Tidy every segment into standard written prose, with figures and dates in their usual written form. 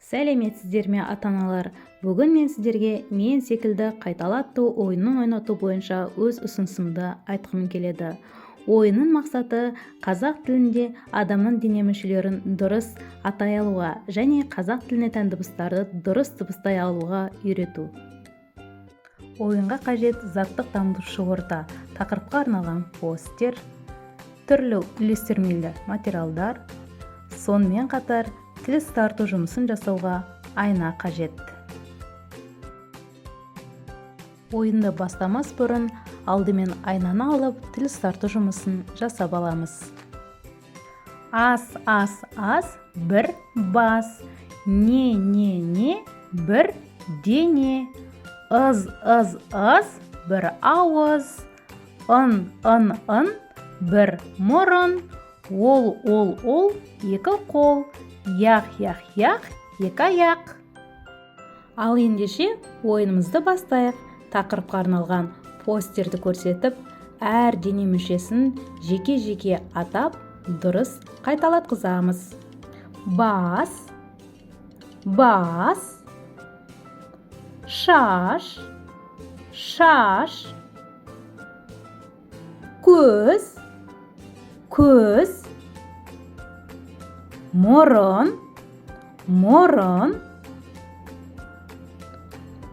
Сәлеметсіздер ме, ата-аналар! Бүгін мен сіздерге «Мен секілді қайтала» атты ойынын ойнату бойынша өз ұсынысымды айтқым келеді. Ойынның мақсаты: қазақ тілінде адамның дене мүшелерін дұрыс атай алуға және қазақ тіліне тән дыбыстарды дұрыс дыбыстай алуға үйрету. Ойынға қажет заттық дамытушы орта: тақырыпқа арналған постер, түрлі үйлестірмелі материалдар, сонымен қатар тіл ұстарту жұмысын жасауға айна қажет. Ойынды бастамас бұрын алдымен айнаны алып, тіл ұстарту жұмысын жасап аламыз. Ас, ас, ас, бір бас. Не, не, не, бір дене. Ыз, ыз, ыз, бір ауыз. Ын, ын, ын, бір мұрын. Ол, ол, ол, екі қол. Яқ, яқ, яқ, екі аяқ. Ал ендеше ойынымызды бастайық. Тақырыпқа арналған постерді көрсетіп, әр дене мүшесін жеке-жеке атап, дұрыс қайталатқызамыз. Бас, бас, шаш, шаш, көз, көз, мұрын, мұрын,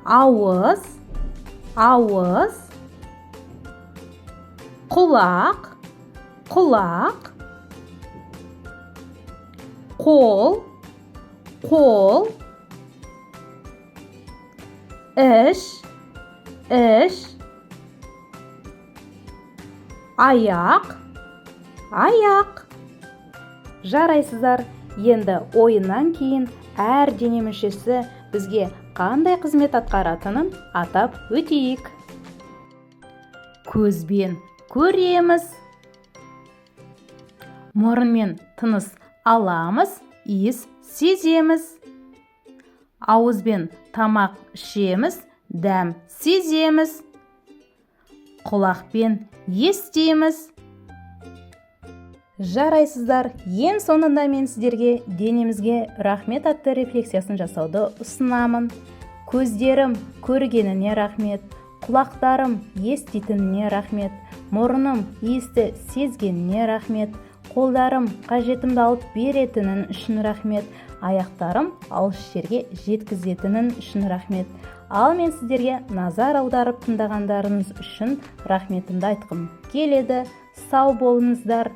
ауыз, ауыз, құлақ, құлақ, қол, қол, іш, іш, аяқ, аяқ. Жарайсыздар! Енді ойыннан кейін әр дене мүшесі бізге қандай қызмет атқаратынын атап өтейік. Көзбен көреміз, мұрынмен тыныс аламыз, иіс сеземіз, ауызбен тамақ ішеміз, дәм сеземіз, құлақпен естиміз. Жарайсыздар! Ең соңында мен сіздерге «Денемізге рахмет» атты рефлексиясын жасауды ұсынамын. Көздерім көргеніне рахмет, құлақтарым еститініне рахмет, мұрным иісті сезгеніне рахмет, қолдарым қажетімді алып беретінін үшін рахмет, аяқтарым алыс жерге жеткізетінін үшін рахмет. Ал мен сіздерге назар аударып тыңдағандарыңыз үшін рахметімді айтқым келеді. Сау болыңыздар!